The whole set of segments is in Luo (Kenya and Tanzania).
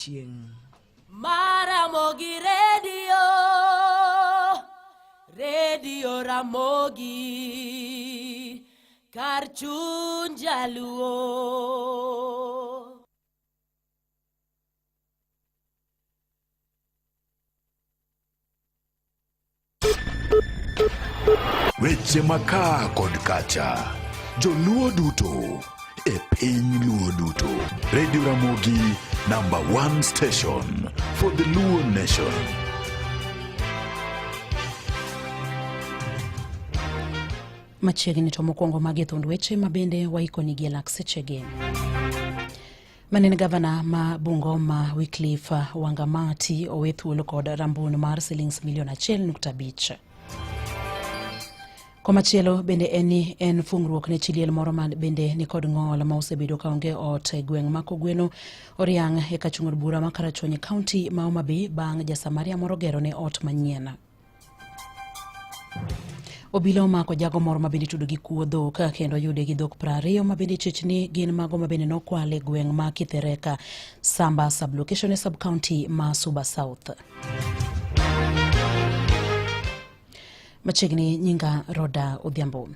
Chieng'. Maramogi Radio, Radio Ramogi, kar chuny jaluo. Weche makaa kod kacha, joluo duto e piny luo duto. Radio Ramogi number one station for the Luo nation. Machiegni to mokwongo magi thund weche ma bende waikonigi e lak sechegi. Manene gavana ma Bungoma Wycliffe Wangamati owe thuolo kod rambun mar silings milion 1.5. Komachielo bende en ni en fungruok ne chi liel moro ma bende nikod ng'ol ma osebedo ka onge ot e gweng' ma Kogweno Oriang' e kachung' od bura ma Karachuonyo e kaunti ma Homa Bay bang' jasamaria moro gero ne ot manyien. Obila omako jago moro ma bende itudo gi kuo dhok kendo oyude gi dhok 20 ma bende ichich ni gin mago ma bende nokwal e gweng' ma Kithereka, Samba sub-location e sub-county ma Suba South. Machiegni nyinga Roda Odhiambo.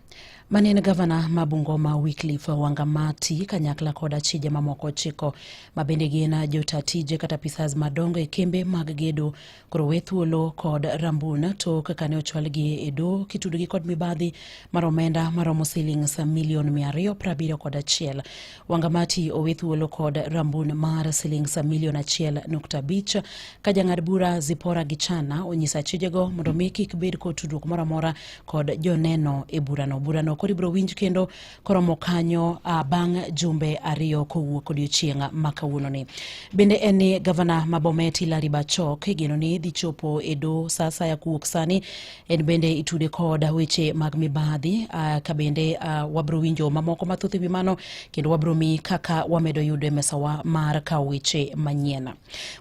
Mane en gavana ma Bungoma Wycliffe Wangamati kanyakla kod achije mamoko ochiko ma bende gin jota tije kata apisas madongo e kembe mag gedo Koro we thuolo kod Rambun tok kane ochwalgi e doho kitudogi kod mibadhi mar omenda maromo silings milion 271. Wangamati owe thuolo kod Rambun mar silings milion 1.5 ka jang'ad bura Zipporah Gichana onyiso achijego mondo mi kik bed kod tudruok moro amora kod joneno e burano. Burano koro ibiro winj kendo koromo kanyo uh, bang' jumbe ariyo kowuok odiochieng' ma kawuononi. Bende en ni gavana ma Bomet Hilary Bachok igeno ni dhi chopo e doho sa asaya kowuok sani. En bende itude kod weche mag mibadhi uh, ka bende uh, wabro winjo mamoko mathoth e wi mano kendo wabro mi kaka wamedo yudo e mesawa mar kawo weche manyien.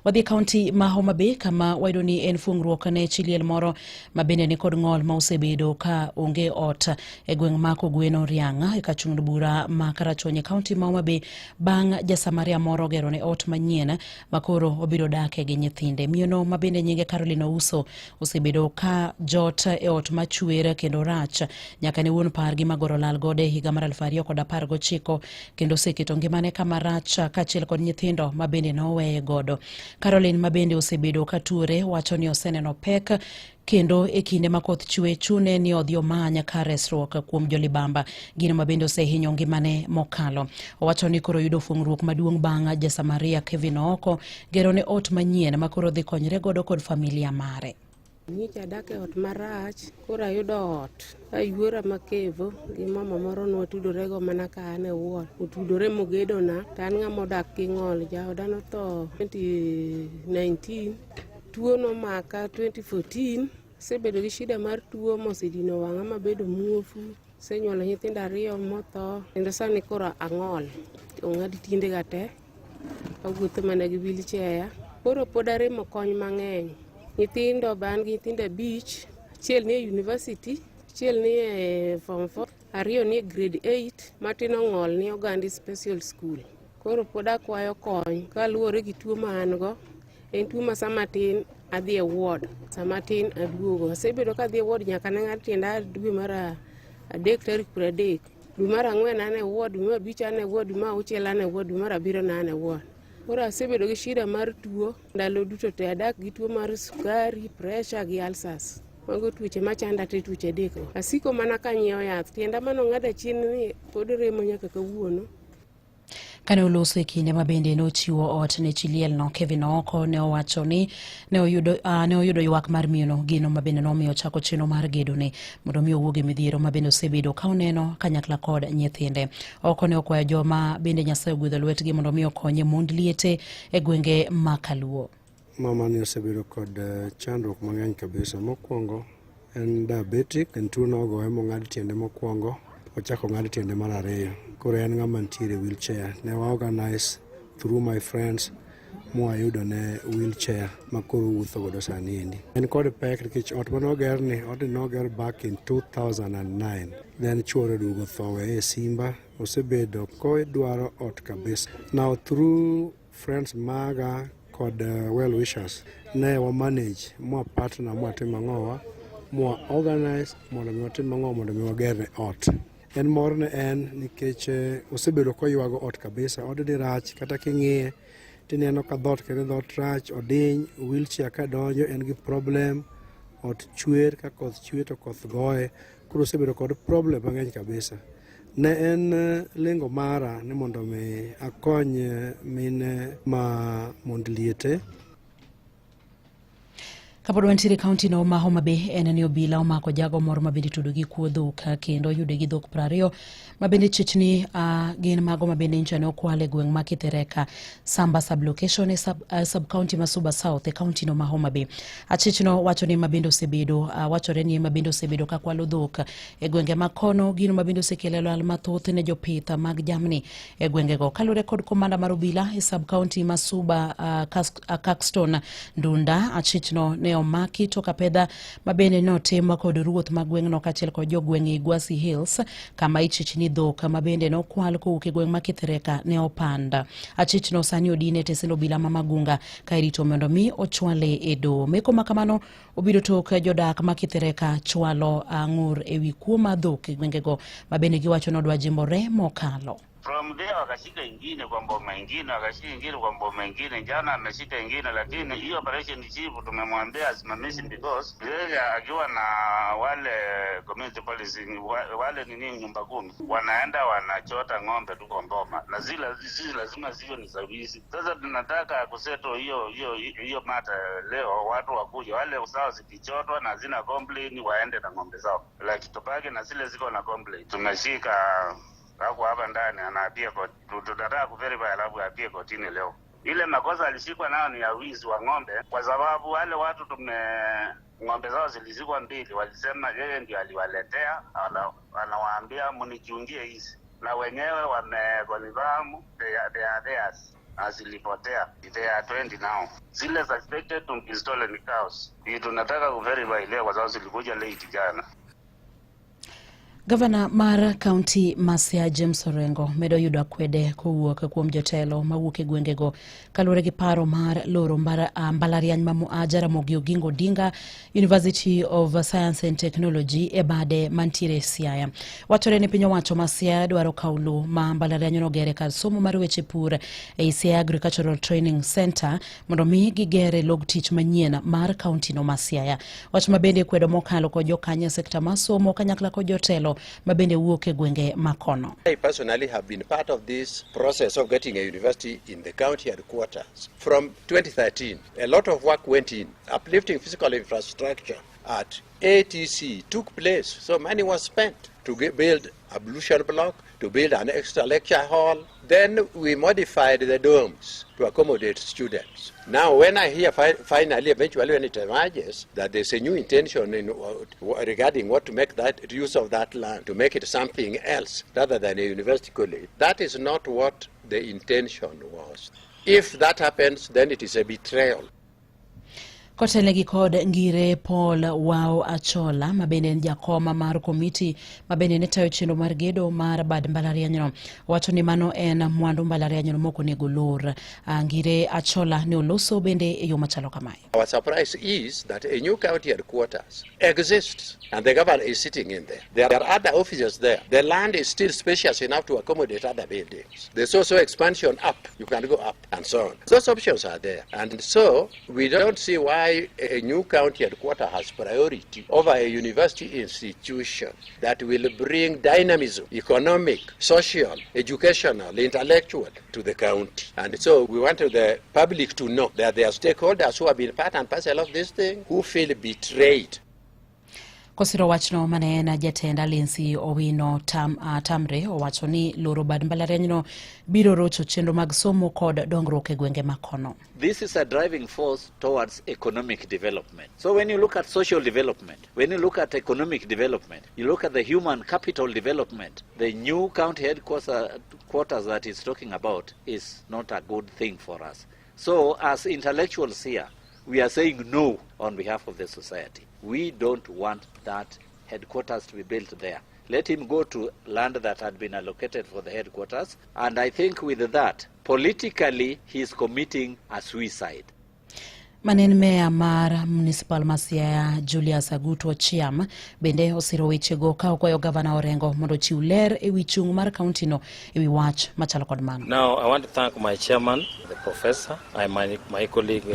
Wadhi e kaunti ma Homa Bay kama wayudo ni en fuong'ruok ne chi liel moro ma bende ni kod ng'ol ma osebedo ka onge ot e gweng' ma Kogweno Riang' e kachung' bura ma Karachuonyo e kaunti ma Homa Bay bang' jasamaria moro gero ne ot manyien ma koro obiro dake gi nyithinde. Miyono ma bende nyinge Caroline Ouso osebedo ka jot e ot machwer kendo rach nyaka ne wuon pargi magoro lal godo e higa mar 2019 kendo oseketo ngimane kama rach kaachiel kod nyithindo ma bende noweye godo. Caroline ma bende osebedo ka tuore wacho ni oseneno pek kendo e kinde ma koth chwe chune ni odhi omany kar resruok kuom jolibamba, gino ma bende osehinyo ngimane mokalo. Owacho ni koro yudo fuong'ruok maduong' bang' Jasamaria Kevin Ooko gero ne ot manyien ma koro dhi konyre godo kod familia mare. Nyicha adak e ot marach, koro ayudo ot. Ka yuora ma Kevo gi mama moro nwatudorego mana ka an e ward. Otudore mogedona, to an ng'ama odak gi ng'ol. Jaoda notho 2019, tuo nomaka 2014. Asebedo gi shida mar tuo mosedino wang'a mabedo muofu. Asenyuolo nyithindo ariyo motho, kendo sani koro ang'ol. Ong'ad tiendega te. Awuotho mana gi wheelchair. Koro pod aremo kony mang'eny. Nyithindo be an gi nyithindo abich, achiel ni e university, achiel ni e form 4, ariyo ni e grade 8, matin ong'ol ni Ogandi Special School. Koro pod akwayo kony kaluwore gi tuo ma an go. En tuo ma sama tin adhi e ward, sama tin aduogo. Asebedo ka adhi e ward nyaka ne ng'ad tienda dwe mar adek tarik 30. Dwe mar ang'wen an e ward, dwe mar abich an e ward, dwe mar auchiel an e ward, dwe mar abiriyo na an e ward. Koro asebedo gi shida mar tuo ndalo duto te, adak gi tuo mar sukari, pressure gi ulcers. Mago tuoche machanda te tuoche adek go. Asiko mana kanyiewo yath, tienda mane ong'ada chien ni pod remo nyaka kawuono. Kane oloso e kinde ma bende nochiwo ot ne chi lielno, Kevin Ooko ne owacho ni ne oyudo, ne oyudo ywak mar miyono, gino ma bende nomiyo ochako chenro mar gedone mondo mi owuog e midhiero ma bende osebedo ka oneno kanyakla kod nyithinde. Ooko ne okwayo joma bende Nyasaye ogwedho lwetgi mondo mi okonye mond liete e gwenge ma Kaluo. Mama ni osebedo kod chandruok mang'eny kabisa. Mokwongo en diabetic, en tuo nogoye mong'ad tiende mokwongo, ochako ong'ad tiende mar ariyo. Koro en ng'ama nitiere e wheelchair. Ne wa organize through my friends mwayudo ne wheelchair ma koro owuotho godo sani endi. En kod pek nikech ot mane ogerni, odni noger back in 2009. Then chuore oduogo otho oweye e simba, osebedo kodwaro ot kabisa. Now through friends maga Kod well wishers ne wa manage mwa partner mwatimo ang'owa mwa organize mondo mi watim ang'o mondo mi wagerne ot. En mor ne en nikech osebedo koywago ot kabisa. Odni rach kata king'iye tineno ka dhoot kendo dhoot rach odiny wheelchair ka donjo en gi problem ot chwer ka koth chwe to koth goye koro osebedo kod problem mang'eny kabisa. Ne en lengo mara ni mondo mi akony mine ma mond liete. Kapod wantiere e kaunti no ma Homa Bay en ni obila omako jago moro ma bende itudo gi kuo dhok kendo oyude gi dhok 20 ma bende chechni gin mago ma bende nyocha ne okwal e gweng' ma Kithereka Samba sub-location e sub-county ma Suba South e kaunti no ma Homa Bay. Achich no wacho ni ma bende osebedo wachore ni ma bende osebedo ka kwalo dhok e gwenge ma kono, gino ma bende osekelo lal mathoth ne jopith mag jamni e gwengego. Kaluwore kod komanda mar obila e sub-county ma Suba Caxton Ndunda, achich no ne omaki tok apedha ma bende notim kod ruoth ma gweng'no kaachiel kod jogweng' e Igwasi Hills kama ichich ni dhok ma bende nokwal kowuok e gweng' ma Kithereka ne opand. Achich no sani odin e tesend obila ma Magunga ka irito mondo mi ochwale e doho. Meko ma kamano obiro tok jodak ma Kithereka chwalo ng'ur ewi kuo mar dhok e gwengego ma bende giwacho ni odwa jimbore mokalo. From there wakashika ingine kwa mboma ingine, wakashika ingine kwa mboma ingine, jana ameshika ingine, lakini hiyo operation chief tumemwambia asimamishi because yeye akiwa na wale community policing wale nini nyumba kumi wanaenda wanachota ng'ombe tu kwa mboma, na zile zile lazima ziwe ni za wizi. Sasa tunataka kusettle hiyo matter leo, watu wakuja wale sawa zikichotwa na zina complain waende na ng'ombe zao, like tubaki na zile ziko na complain. Tumeshika ako hapa ndani anaapia tutataka kuverify alafu appear kotini leo. Ile makosa alishikwa nayo ni ya wizi wa ng'ombe, kwa sababu wale watu tume ng'ombe zao zilizikwa mbili, walisema yeye ndio aliwaletea, anawaambia mnichungie hizi, na wenyewe wameconfirm they are theirs na zilipotea. They are 20 now. Zile suspected to be stolen cows. Hii tunataka kuverify leo kwa sababu zilikuja late jana. Gavana mar kaunti ma Siaya James Orengo medo yudo akwede kowuok kuom jotelo mawuok e gwengego kaluwore gi paro mar loro mbalariany ma Jaramogi Oginga Odinga University of Science and Technology e bade mantiere Siaya. Wachore ni piny owacho ma Siaya dwaro kawo lowo ma mbalariany no ogere kar somo mar weche pur ei Siaya Agricultural Training Center mondo mi gigere log tich manyien mar kaunti no ma Siaya. Wach ma bende kwedo mokalo kod jokanyo e sekta mar somo kanyakla kod jotelo ma bende wuok e gwenge makono. I personally have been part of this process of getting a university in the county headquarters from 2013. A lot of work went in. Uplifting physical infrastructure at ATC took place, so money was spent to build a ablution block, to build an extra lecture hall. Then we modified the dorms to accommodate students. Now, when I hear finally, eventually when it emerges, that there's a new intention in regarding what to make that use of that land, to make it something else rather than a university college, that is not what the intention was. If that happens, then it is a betrayal. Kotelnegi kod Ngire Paul Wao Achola ma bende en jakom mar komiti ma bende ne tayo chenro mar gedo mar bad mbalarianyno wacho ni mano en mwandu mbalarianyno mok onego lor. Ngire Achola ne oloso bende e yo machalo kamae. Our surprise is that a new county headquarters exists and the governor is sitting in there. There are other offices there. The land is still spacious enough to accommodate other buildings. There's also expansion up. You can go up and so on. Those options are there. And so we don't see why a new county headquarters has priority over a university institution that will bring dynamism, economic, social, educational, intellectual to the county. And so we want the public to know that there are stakeholders who have been part and parcel of this thing who feel betrayed. Kosiro wachno mane en jatend Alensi Owino Tamre owacho ni loro bad mbalarianyno biro rocho chenro mag somo kod dongruok e gwenge makono. This is a driving force towards economic development. So when you look at social development, when you look at economic development, you look at the human capital development, the new county headquarters that he's talking about is not a good thing for us. So as intellectuals here, we are saying no on behalf of the society. We don't want that headquarters to be built there. Let him go to land that had been allocated for the headquarters. And I think with that, Politically, he is committing a suicide. Mane en meya mar municipal ma Siaya Julius Agutu Ochiam bende osiro wechego ka okwayo gavana Orengo mondo ochiw ler e wi chung' mar kauntino e wi wach machalo kod mano. Now I want to thank my chairman, the professor, and my colleague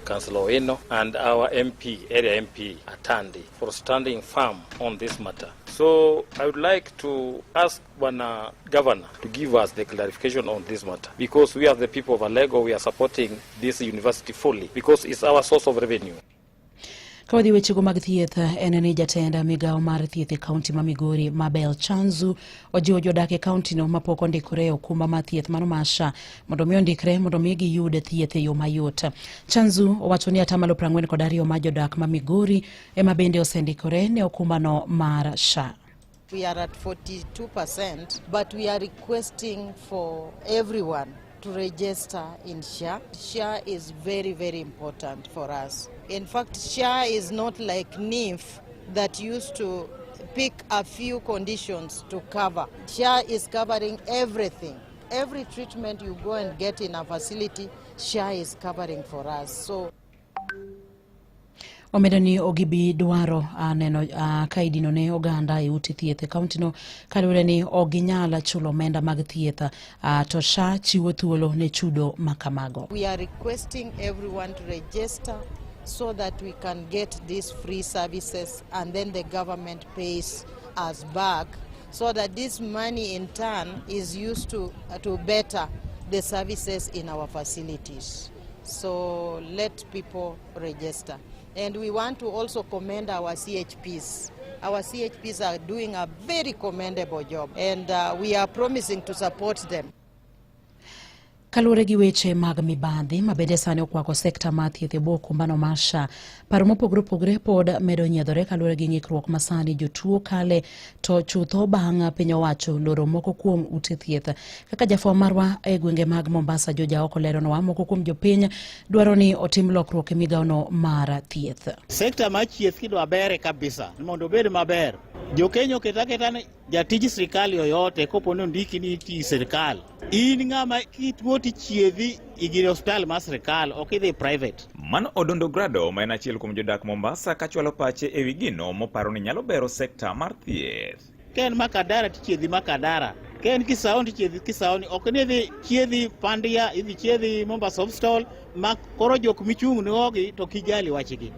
Councillor Owino, and our MP, area MP Atandi, for standing firm on this matter. So I would like to ask Bwana Governor to give us the clarification on this matter, because we are the people of Alego, we are supporting this university fully, because it's our source of revenue. Ka wadhi wechego mag thieth, en ni jatend migawo mar thieth e kaunti ma Migori Mabel Chanzu ojiwo jodak e kauntino mapok ondikore e okumba mar thieth mano mar SHA mondo mi ondikre mondo mi giyud thieth e yo mayot. Chanzu owacho ni atamalo 42 mar jodak ma Migori ema bende osendikore ne okumbano mar SHA. We are at 42%, but we are requesting for everyone to register in SHA. SHA is very, very important for us. In fact, SHA is not like NHIF that used to pick a few conditions to cover. SHA is covering everything. Every treatment you go and get in a facility, SHA is covering for us. So Omedo ni ogibi dwaro neno ka idino ne oganda e ute thieth e kauntino kaluwore ni ok ginyal chulo omenda mag thieth to SHA chiwo thuolo ne chudo makamago. We are requesting everyone to register so that we can get these free services, and then the government pays us back so that this money in turn is used to better the services in our facilities. So let people register. And we want to also commend our CHPs. Our CHPs are doing a very commendable job, and we are promising to support them. Kaluwore gi weche mag mibadhi ma bende sani okwako sekta mar thieth e bwo okumbano mar SHA, paro mopogore opogore pod medo nyiedhore kaluwore gi ng'ikruok ma sani jotuo kale to chutho bang' piny owacho loro moko kuom ute thieth. Kaka jafwambo marwa e gwenge mag Mombasa George Aoko leronwa, moko kuom jopiny dwaro ni otim lokruok e migawono mar thieth. Sekta mar thieth kidwa bere kabisa mondo obed maber, jokenya oket aketa ni jatij sirikal yoyote kopo ni ondiki ni iti sirikal, in ng'ama kituo tichiedhi igire osiptal mar sirikal, ok idhi private. Mano Odondo Grado ma en achiel kuom jodak Mombasa kachwalo pache ewi gino moparo ni nyalo bero sekta mar thieth. Ka en Makadara tichiedhi Makadara, ka en Kisauni tichiedhi Kisauni, ok ni idhi chiedhi Pandia, idhi chiedhi Mombasa Hospital, ma koro jok michung' ne to kijali wachgi.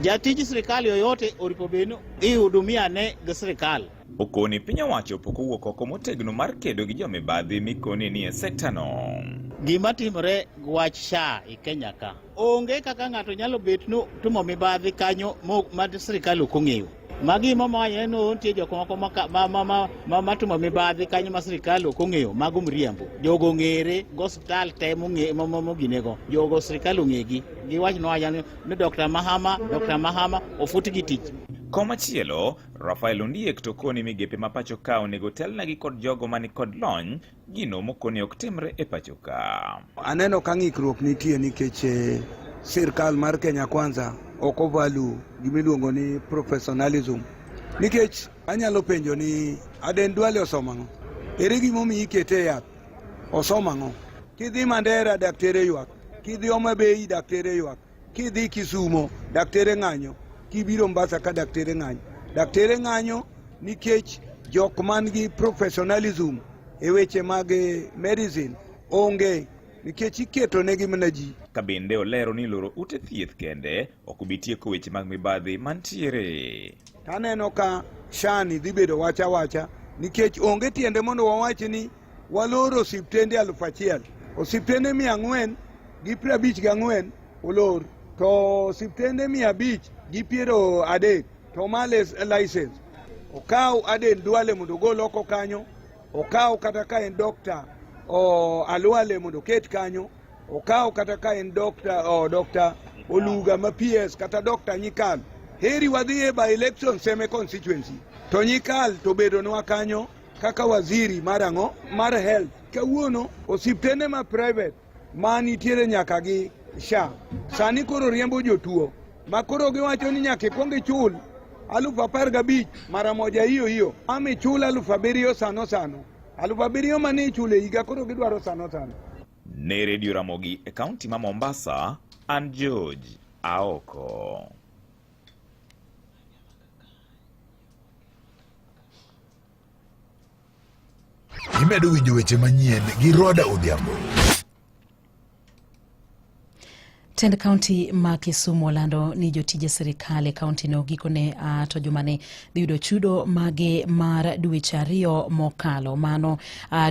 Jatij sirikal yoyote oripo bed ni ihudumia ne gi sirikal. Okoni piny owacho pok owuok oko motegno mar kedo gi jomibadhi mikoni ni e sekta no. Gima timore gi wach SHA e Kenya ka, onge kaka ng'ato nyalo bet no timo mibadhi kanyo ma sirikal ok ong'eyo. Magi mamawacho ni nitie jok moko matimo mibadhi kanyo ma sirikal ok ong'eyo, mago mriambo. Jogo ong'ere go osiptal te moginego. Jogo sirikal ong'egi. Giwach nowacho ni Dr. Mahama ofut gi tich. Komachielo, Rafael Ondiek to koni migepe ma pacho ka onego telnegi kod jogo mani kod lony, gino mokoni ok timre e pacho ka. Aneno ka ng'ikruok nitie nikech sirkal mar Kenya Kwanza ok ovalue gimiluongo ni professionalism. Nikech anyalo penjo ni Aden Duale osomo ang'o? Ere gimomiyo ikete e yath? Osomo ang'o? Kidhi Mandera daktere ywak, kidhi Homa Bay daktere ywak, kidhi Kisumo daktere ng'anyo, kibiro Mombasa ka daktere ng'anyo. Daktere ng'anyo nikech jok man gi professionalism e weche mag medicine onge, nikech iketo negi mana ji. Ka bende olero ni loro ute thieth kende ok bi tieko weche mag mibadhi mantiere. Taneno ka SHA ni dhi bedo wacha wacha nikech onge tiende mondo wawach ni waloro osiptende 1000. Osiptende 454 olor, to osiptende 530 to ma license. Okaw Aden Duale mondo ogol oko kanyo, okaw kata ka en Dr. Alwale mondo oket kanyo, okaw kata ka en Dr. Oluga ma PS kata Dr. Nyikal. Heri wadhi e by election Seme constituency, to Nyikal to bedonwa kanyo kaka waziri mar ang'o? Mar health. Kawuono osiptende ma private ma nitiere nyaka gi SHA sani koro riembo jotuo ma koro giwacho ni nyaka ikwong ichul 15,000 mara moja hiyo hiyo, ama ichul 7,000 sano sano. 7,000 mane ichulo e higa koro gidwaro sano sano. Ne Radio Ramogi e kaunti ma Mombasa, an George Aoko. Imedo winjo weche manyien gi Roda Odhiambo. Tend kaunti ma Kisumu olando ni jotije sirikal e kauntino gikone to jumani dhi yudo chudo mage mar dweche 2 mokalo, mano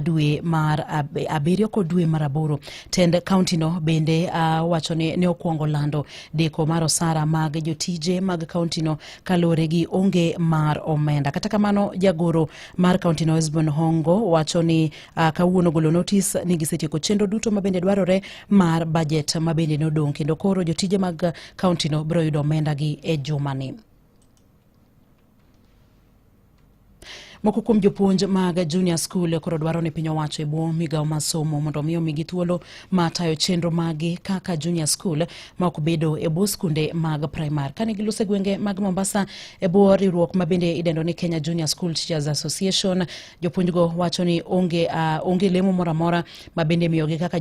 dwe mar 7 kod dwe mar 8. Tend kauntino bende wacho ni ne okwongo lando deko mar osara mag jotije mag kauntino kaluwore gi onge mar omenda. Kata kamano, jagoro mar kauntino Osborne Hongo wacho ni kawuono golo notis ni gisetieko chenro duto mabende dwarore mar bajet mabende nodong', kendo koro jotije mag kauntino biro yudo omenda gi e jumani. Moko kuom jopuonj mag junior school koro dwaro ni piny owacho e bwo migawo mar somo mondo omi omigi thuolo mar tayo chenro maggi kaka junior school ma ok bedo e bwo skunde mag primary. Kane giloso e gwenge mag Mombasa e bwo riwruok ma bende idendo ni Kenya Junior School Teachers Association, jopuonjgo wacho ni onge lemo moro amora ma bende miyogi kaka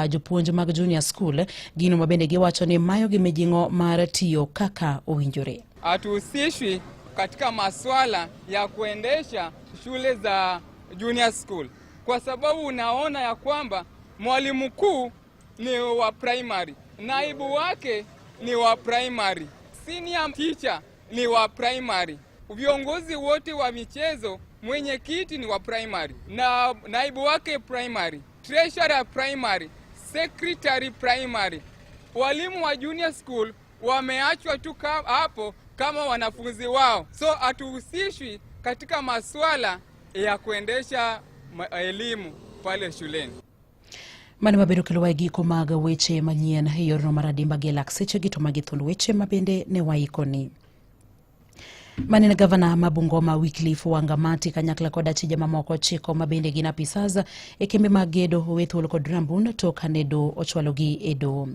jopuonj mag junior school, gino ma bende giwacho ni mayogi mijing'o mar tiyo kaka owinjore. Hatuhusishwi katika masuala ya kuendesha shule za junior school kwa sababu unaona ya kwamba mwalimu mkuu ni wa primary, naibu wake ni wa primary, senior teacher ni wa primary, viongozi wote wa michezo, mwenyekiti ni wa primary na naibu wake primary, treasurer primary, secretary primary. Walimu wa junior school wameachwa tu hapo kama wanafunzi wao. So hatuhusishwi katika masuala ya kuendesha elimu pale shuleni. Mano mabedo kelo wa e giko mag weche manyien e yorno mar adimba gi lak sechegi to magi thuond weche mabende ne waikoni. Mane en gavana ma Bungoma Wycliffe Wangamati kanyakla kod achije mamoko 9 mabende gin apisas e kembe mag gedo owe thuolo kod rambun tok kane doho ochwalogi e doho.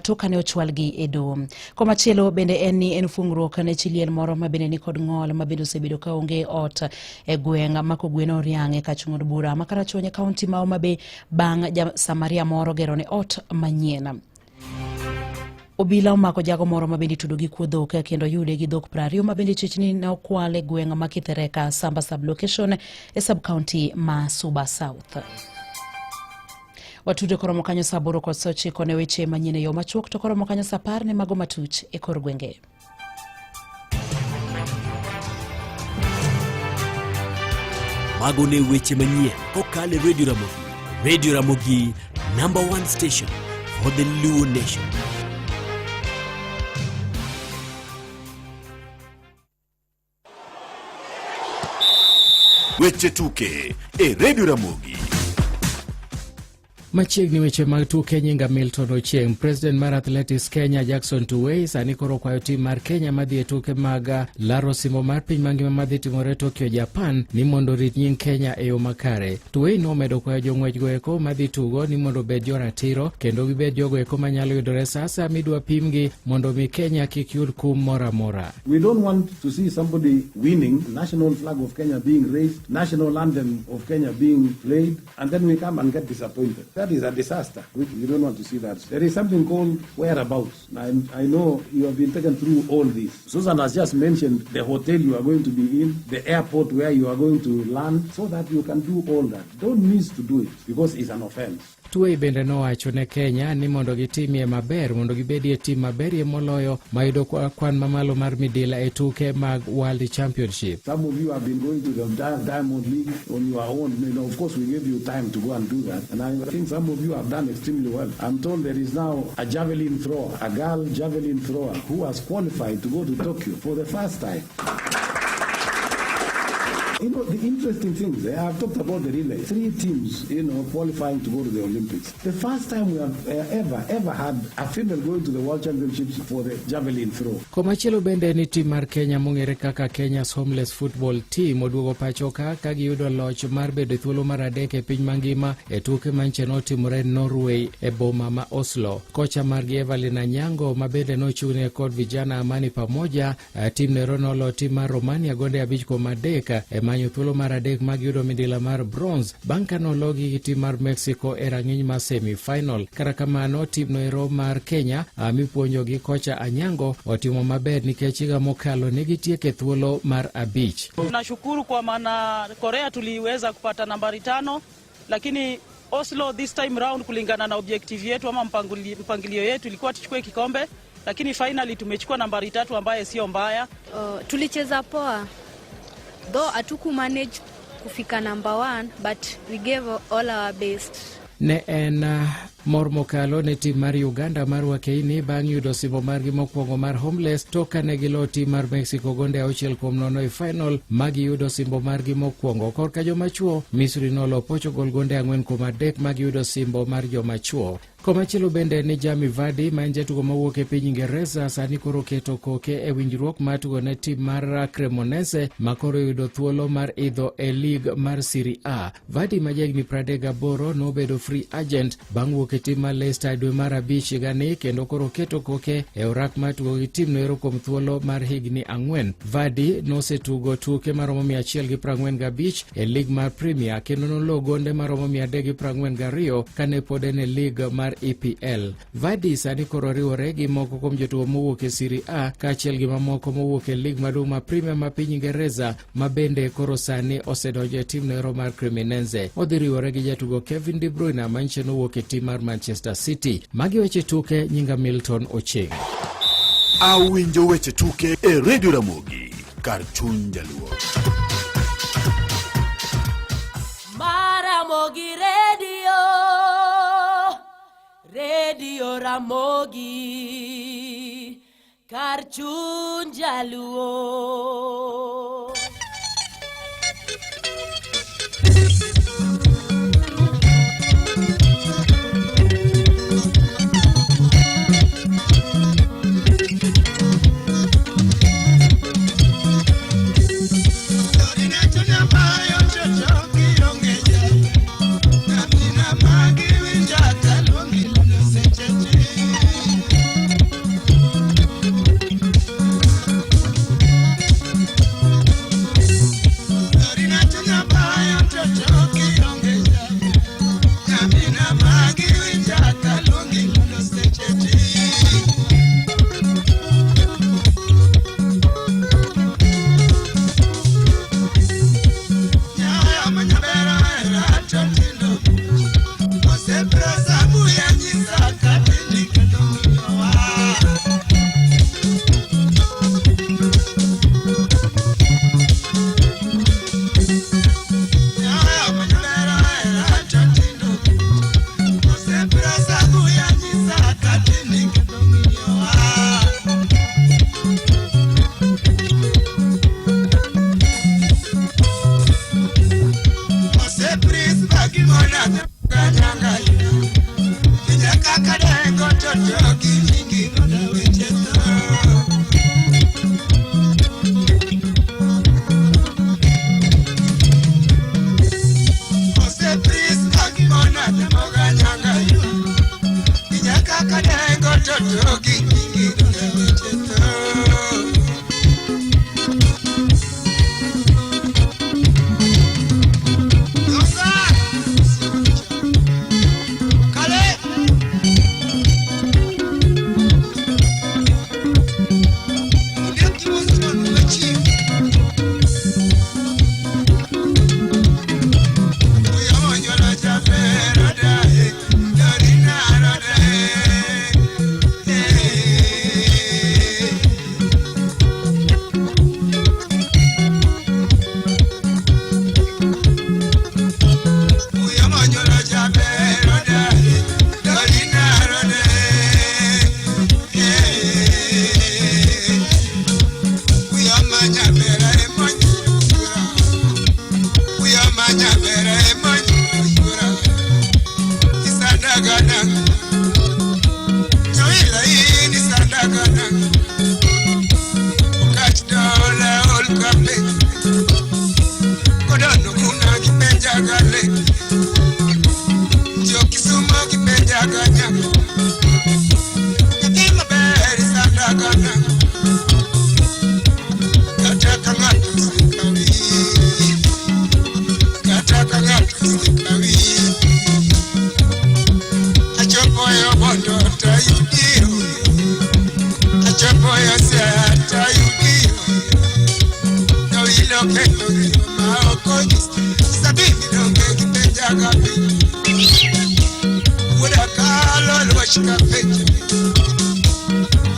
Tok kane ochwalgi e doho. Komachielo bende en ni en fungruok ne chi liel moro mabende ni kod ng'ol mabende osebedo kaonge ot e gweng' ma Kogweno Oriang' e kach ng'od bura ma Karachuonyo e kaunti ma Homa Bay bang' ja Samaria moro gero ne ot manyien. Obila omako jago moro mabende itudo gi kuo dhok kendo yude gi dhok 20 mabende chich ni ne okwal e gweng' ma Kithereka Samba sub-location e sub-county ma Suba South. Watude koromo kanyo saa 8:09 ne weche manyien e yo machuok to koromo kanyo saa 10 ne mago matuch e kor gwenge. Mago ne weche manyien kokalo e Radio Ramogi. Radio Ramogi, number 1 station for the Luo Nation. Weche tuke e Radio Ramogi. Machiegni weche mag tuke, nyinga Milton Ochieng. President mar Athletics Kenya Jackson Tuwei sani koro kwayo tim mar Kenya madhi e tuke mag laro simo mar piny mangima madhi timore Tokyo, Japan ni mondo orit nying Kenya e yo makare. Tuwei nomedo kwayo jong'wech go eko madhi tugo ni mondo obed joratiro kendo gibed jogo eko manyalo yudore sasa midwa pimgi mondo mi Kenya kik yud kum moro amora. We don't want to see somebody winning, national flag of Kenya being raised, national anthem of Kenya being played, and then we come and get disappointed. That is a disaster. We don't want to see that. There is something called whereabouts. I know you have been taken through all this. Susan has just mentioned the hotel you are going to be in, the airport where you are going to land, so that you can do all that. Don't miss to do it because it's an offense. Tuwei bende nowacho ne Kenya ni mondo gitimie maber mondo gibedie tim maberie moloyo mayudo kwan mamalo mar midila e tuke mag World Championship. Some of you have been going to the Diamond League on your own. Of course, we gave you time to go and do that. And I think some of you have done extremely well. I'm told there is now a javelin thrower, a girl javelin thrower, who has qualified to go to Tokyo for the first time. The interesting things, I've talked about the relay. 3 teams, qualifying to go to the Olympics. The first time we have ever had a female going to the World Championships for the javelin throw. Komachielo bende ni tim mar Kenya mong'ere kaka Kenya's Homeless Football Team oduogo pacho ka ka giyudo loch mar bedo e thuolo mar 3 e piny mangima e tuke manche notimore Norway e boma ma Oslo. Kocha margi Evelyn Anyango ma bende nochung'ne kod Vijana Amani Pamoja, tim nero nolo tim mar Romania gonde 5-3 ema manyo thuolo mar adek mag yudo midila mar bronze bang' ka nologi gi tim mar Mexico e rang'iny mar semi-final. Kata kamano, timno ero mar Kenya mipuonjo gi kocha Anyango otimo maber nikech higa mokalo ne gitieko e thuolo mar abich. Tunashukuru kwa maana Korea tuliweza kupata nambari 5, lakini Oslo this time round kulingana na objective yetu ama mpangilio yetu ilikuwa tuchukue kikombe, lakini finally tumechukua nambari 3 ambaye sio mbaya. Tulicheza poa though hatuku manage kufika number 1, but we gave all our best. Ne en mor mokalo ne tim mar Uganda mar Wakeini bang' yudo osimbo margi mokwongo mar Homeless tok kane gilo tim mar Mexico gonde 6-0 e final ma giyudo osimbo margi mokwongo. Korka joma chuo, Misri nolo Portugal gonde 4-3 ma giyudo osimbo mar joma chuo. Komachielo bende ni Jamie Vardy ma en jatugo mawuok e piny Ingeresa sani koro keto koke e winjruok mar tugo ne tim mar Cremonese ma koro yudo thuolo mar idho e lig mar Serie A. Vardy ma jahigni 38 nobedo free agent bang' wuok e tim mar Leicester e dwe mar 5 higani kendo koro keto koke e orak mar tugo gi timno ero kuom thuolo mar higni 4. Vardy nosetugo tuke maromo 145 e lig mar Premier kendo noloyo gonde maromo 342 kane pod en e lig mar EPL. Vardy sani koro riwore gi moko kuom jotugo mowuok e Serie A kaachiel gi mamoko mowuok e lig maduong' mar Premier ma piny Ingeresa ma bende koro sani osedonjo e tim noero mar Cremonese. Odhi riwore gi jatugo Kevin De Bruyne ma nyicha nowuok e tim mar Manchester City. Magi weche tuke, nyinga Milton Ochieng. Awinjo weche tuke e Radio Ramogi kar chuny jaluo. Maramogi Radio, Radio Ramogi, kar chuny jaluo.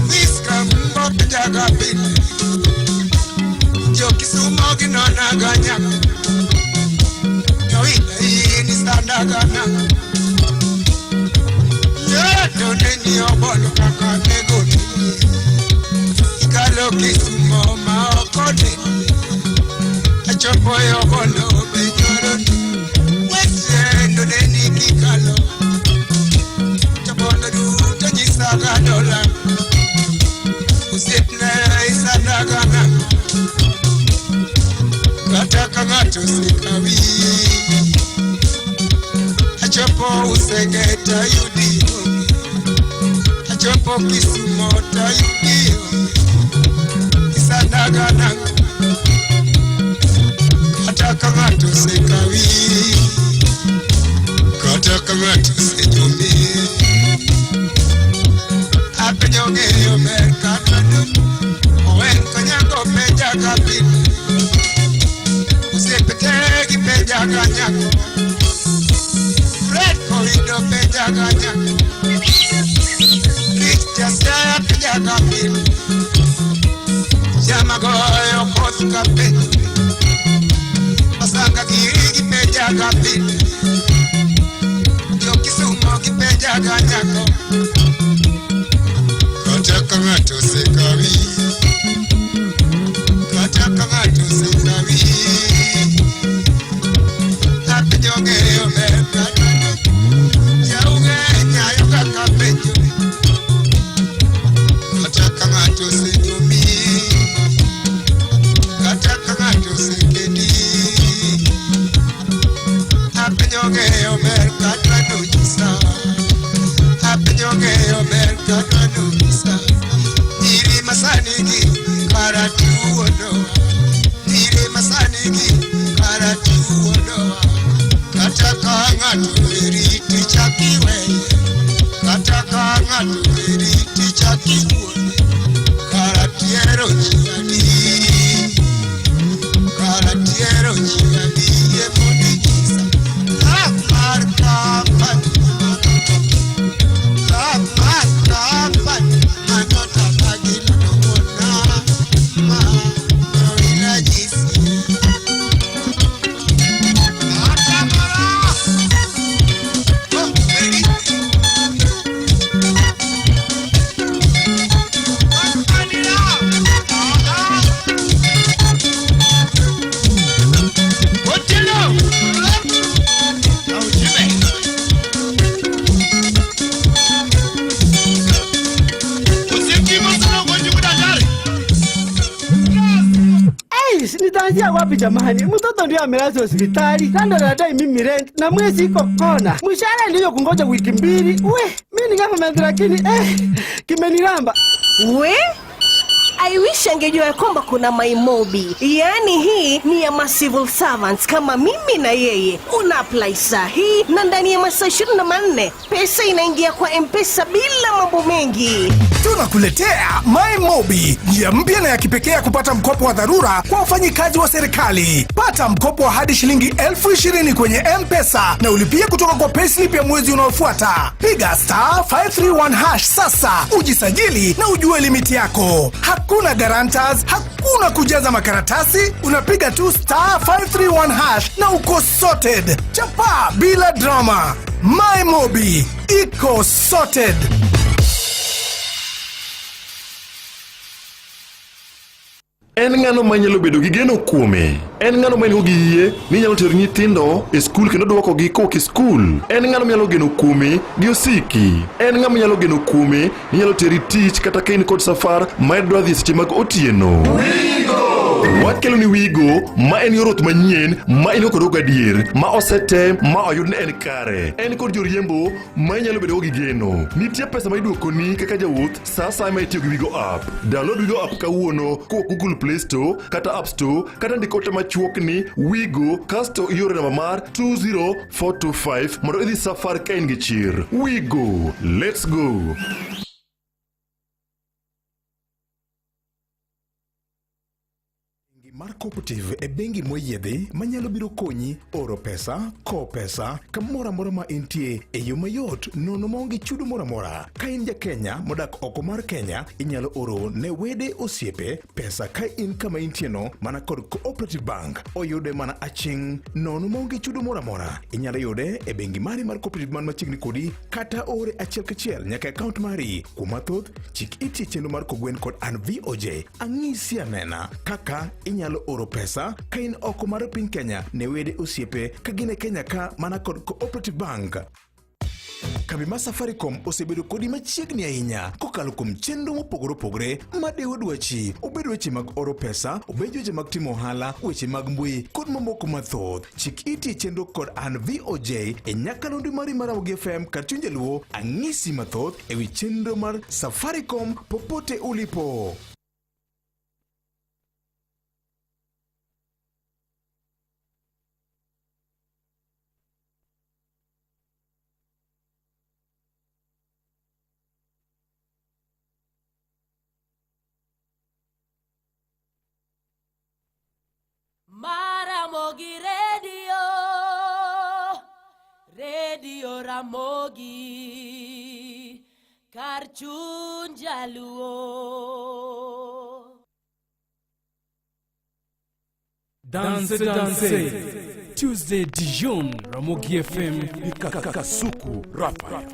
Fiska mbo penjaga pile. Jo Kisumo ginonaga nyako. Jowita in isandaga nang'o. Nyoro ne ni obolo kaka nego Ikalo Kisumo ma ok oneni. Achopo e obolo be nyoro Wechendo ne ni kikalo. Jobondo duto nyisaga dola. Osiepna isandaga nang'o. Kata ka ng'ato osekawi. Achopo Usenge tayudi onge. Achopo Kisumo tayudi onge. Isandaga nang'o. Kata ka ng'ato osekawi. Kata ka ng'ato osenyombi. Apenjo ng'eyo ber kata dum. Owen konyango penjaga pile. Osiepe te gipenjaga nyako. Fred Koido penjaga nyako. Rich Jasiaya penjaga pile. Jama goyo koth ka penjo. Masanga giri gipenjaga pile. Jo Kisumo gipenjaga nyako. Kata ka ng'ato osekawi. Kata ka ng'ato osekawi. Apenjo ng'eyo ber kata Jaung'e nyayo kaka penjo. Kata ka ng'ato osenyombi. Kata ka ng'ato osekendi. Apenjo ng'eyo ber kata nonyisa. Apenjo ng'eyo ber kata nonyisa. Nyiri masani gi kara tuodowa. Nyiri masani gi kara tuodowa. Kata ka ng'ato eri tichak iweye. Kata ka ng'ato eri tichak iwuonde. Kara tiero ji adi. Kara tiero ji adi emondo inyisa. Love mar company. Love mar company. Mano tata gi wuona ma ila nyisi. Oh, baby. Hey, nitaanzia wapi jamani? Mtoto ndio amelazwa hospitali, landlord anadai mimi rent na mwezi iko kona. Mshahara ndio kungoja wiki mbili. We, mimi ni government lakini kimeniramba. We? I wish angejua ya kwamba kuna MyMobi. Yaani hii ni ya ma civil servants kama mimi na yeye. Una apply saa hii na ndani ya masaa 24 pesa inaingia kwa M-Pesa bila mambo mengi. Tunakuletea MyMobi, njia mpya na ya kipekee ya kupata mkopo wa dharura kwa wafanyikazi wa serikali. Pata mkopo wa hadi shilingi 20,000 kwenye M-Pesa na ulipie kutoka kwa payslip ya mwezi unaofuata. Piga star 531 hash sasa ujisajili na ujue limiti yako. Hakuna guarantors, hakuna kujaza makaratasi, unapiga tu star 531 hash na uko sorted. Chapa bila drama. MyMobi iko sorted. En ng'ano manyalo bedo gi geno kuome? En ng'ano ma in gi yie ni nyalo tero nyithindo e skul kendo duokogi kowuok e skul? En ng'ano manyalo geno kuome gi osiki? En ng'ama nyalo geno kuome ni nyalo teri tich kata ka in kod safar ma idwa dhi e seche mag otieno? Wakelo ni Wigo ma en yor wuoth manyien ma in go kod gadier ma osetem ma oyud ni en kare. En kod joriembo ma inyalo bedo go gi geno. Nitie pesa ma iduokoni kaka jawuoth sa asaya ma itiyo gi Wigo app. Download Wigo app kawuono kowuok Google Play Store kata App Store kata ndik ote machuok ni Wigo kasto ioro namba mar 20425 mondo idhi safar ka in gi chir. Wigo, let's go. Mar Cooperative e bengi moyiedhi manyalo biro konyi oro pesa, kowo pesa kamoro amora ma intie e yo mayot nono maonge chudo moro amora. Ka in ja Kenya modak oko mar Kenya, inyalo oro ne wede osiepe pesa ka in kama intieno mana kod Cooperative Bank. Oyude mana aching' nono maonge chudo moro amora. Inyalo yude e bengi mari mar Cooperative man machiegni kodi kata ore achiel kachiel nyaka e akaont mari. Kuom mathoth, chik iti e chenro mar Kogwen kod an VOJ. Ang'isi anena kaka inyalo oro pesa ka in oko mar piny Kenya ne wede osiepe ka gin e Kenya ka mana kod Cooperative Bank. Kambi mar Safaricom osebedo kodi machiegni ahinya kokalo kuom chenro mopogore opogore madewo dwachi, obed weche mag oro pesa, obed weche mag timo ohala, weche mag mbui kod mamoko mathoth. Chik iti e chenro kod an VOJ e nyakalondi mari mar Ramogi FM kar chuny jaluo, ang'isi mathoth ewi chenro mar Safaricom popote ulipo. Maramogi Radio, Radio Ramogi, kar chuny jaluo. Danse Danse Tuesday Dijon Ramogi FM Kasuku Rafael.